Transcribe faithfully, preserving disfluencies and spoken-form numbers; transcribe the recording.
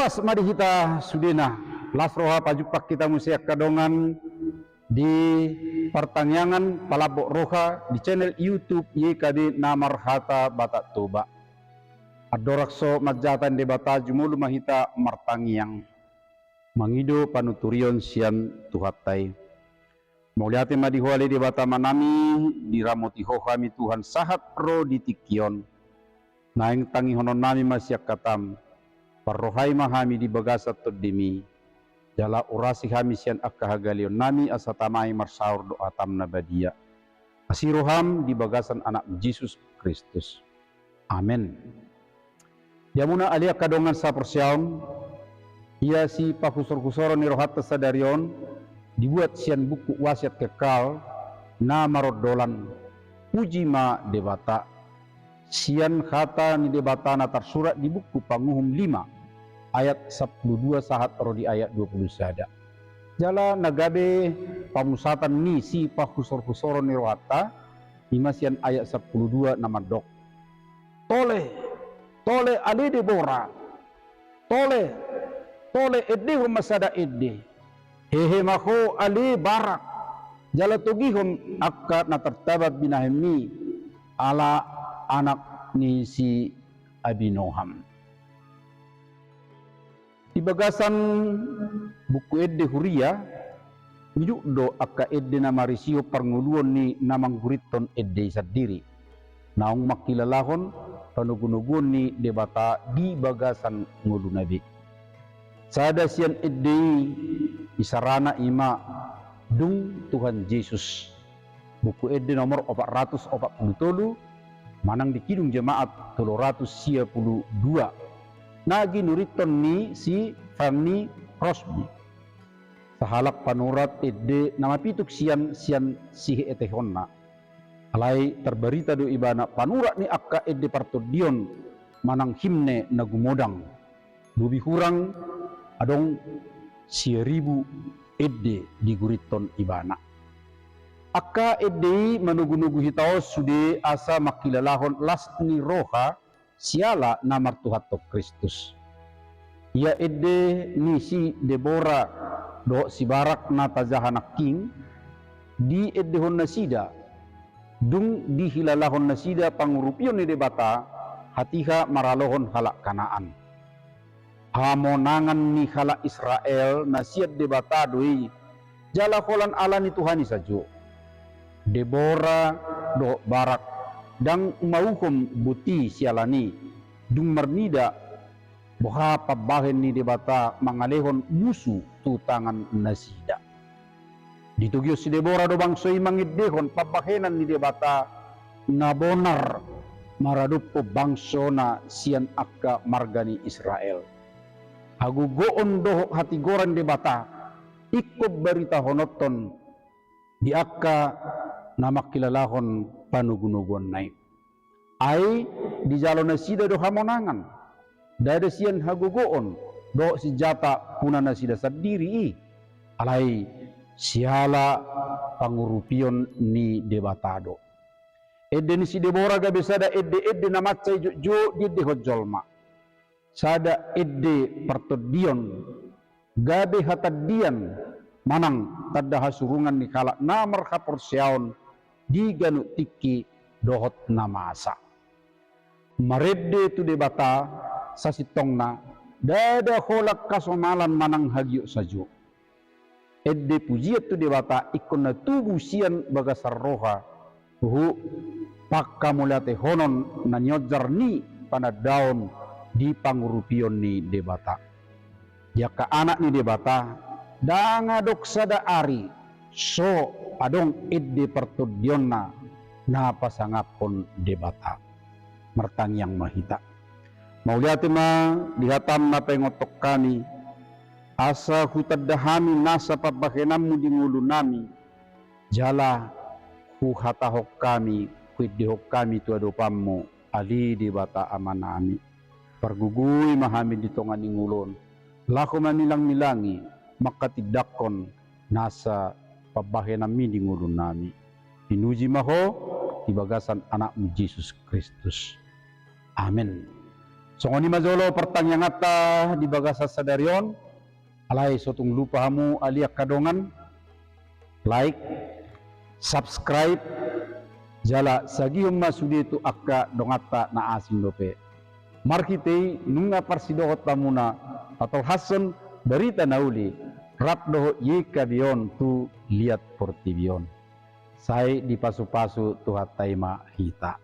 Las ma di hita sudena, las roha pajumpang hita muse angka dongan di partangiangan Palambok Roha di channel YouTube Y K B na marhata Batak Toba. Andorang so manjata Debata, jumolo ma hita martangiang mangido panuturion sian Tuhanta i. Mauliate ma di Ho ale Debata Amanami, diramoti Ho hami Tuhan sahat ro di tingki on. Naeng tangihononnami ma sian hataM, parrohai ma hami di bagasan TondiMi, jala urasi hami sian angka hagaleonnami asa tama i marsaor dohot hataM na badia. Asi rohaM di bagasan AnakMu Jesus Kristus. Amen. Di hamuna ale angka dongan saporseaon, ia sipahusorhusoron ni rohanta sadari on dibuat sian buku Wasiat Kekal na marondolan Puji ma Debata, sian hata ni Debata na tarsurat di buku Panguhum lima ayat sampulu dua sahat ro di ayat dua pulu sada. Jala na gabe pamusatan ni sipahusorhusoron ni rohanta, ima sian ayat sampulu dua na mandok: Tole, tole ale Debora, tole, tole endehon ma sada ende. Hehe ma ho ale Barak, jala togihon angka na tartaban binahenmi, ala anak ni si Abinoam. Di bagasan buku ende huria, miduk do angka ende na marisihon parngoluon ni na manggurithon ende i sandiri. Naung mangkilalahon panogunoguon ni Debata di bagasan ngoluna be. Sada sian ende i isarana ima dung Tuhan Jesus. Buku ende nomor opat ratus opat pulu tolu, manang di Kidung Jemaat tolu ratus sia pulu dua. Na ginurithon ni si Fanny Crosby. Sahalak panurat ende na mapitung sian, sian siheetehonna. Alai tarbarita do ibana panurat ni angka ende partondion manang himne na gumodang. Lobi hurang adong sia ribu ende digurithon ibana. Angka ende i manogunogu hita on sude asa mangkilalahon las ni roha siala na martuhathon Kristus. Ia ende ni si Debora dohot si Barak na tajaha nangkin, diendehon nasida, dung dihilalahon nasida pangurupion ni Debata, hatiha maralohon halak Kanaan. Hamonangan ni halak Israel na sian Debata do i, jala holan ala ni Tuhan i sajo. Debora dohot Barak ndang mauhom boti siala ni, dung marnida boha pambahen ni Debata mangalehon musu tu tangan nasida. Ditogihon si Debora do bangso i mangendehon pambahenan ni Debata na bonar maradophon bangsona sian angka marga ni Israel. Hagogoon dohot hatigoran Debata ingkon baritahononhon di angka na mangkilalahon panogunoguonna i. Ai dijalo nasida do hamonangan, ndada sian hagogoon dohot sinjata puna nasida sandiri i, alai siala pangurupion ni Debata do. Ende ni si Debora gabe sada ende-ende na mansai jotjot diendehon jolma. Sada ende partondion, gabe hatandian manang tanda hasurungan ni halak na marhaporseaon di ganup tingki dohot na masa. Marende tu Debata sasintongna, ndada holan hasomalan manang hagiot sajo. Ende pujian tu Debata ingkon na tubu sian bagasan roha, huhut pangkamauliatehonon na nionjar ni panandaon di pangurupion ni Debata. Di angka anak ni Debata, ndang adong sada ari so adong ende partondionna na pasangaphon Debata. Martangiang ma hita. Mauliate ma di hataM na paingothon hami, asa hutanda hami nasa pambahenanMu di ngolunami, jala huhatahon hami, huendehon hami tu adopanMu, ale Debata Amanami. Pargogoi ma hami di tonga ni ngolu on, laho mamilangmilangi, manghatindanghon nasa pambahenanMi di ngolunami. Pinuji ma Ho di bagasan AnakMu Jesus Kristus. Amen. Songon i ma jolo partangianganta di bagasan sadari on. Alai so tung lupa hamu ale angka dongan, like, subscribe, jala sagihon ma sude tu angka donganta na asing dope. Marhite i nunga parsidohot hamuna patolhashon barita na uli rap dohot Y K B on tu liat portibi on. Sai dipasupasu Tuhanta i ma hita.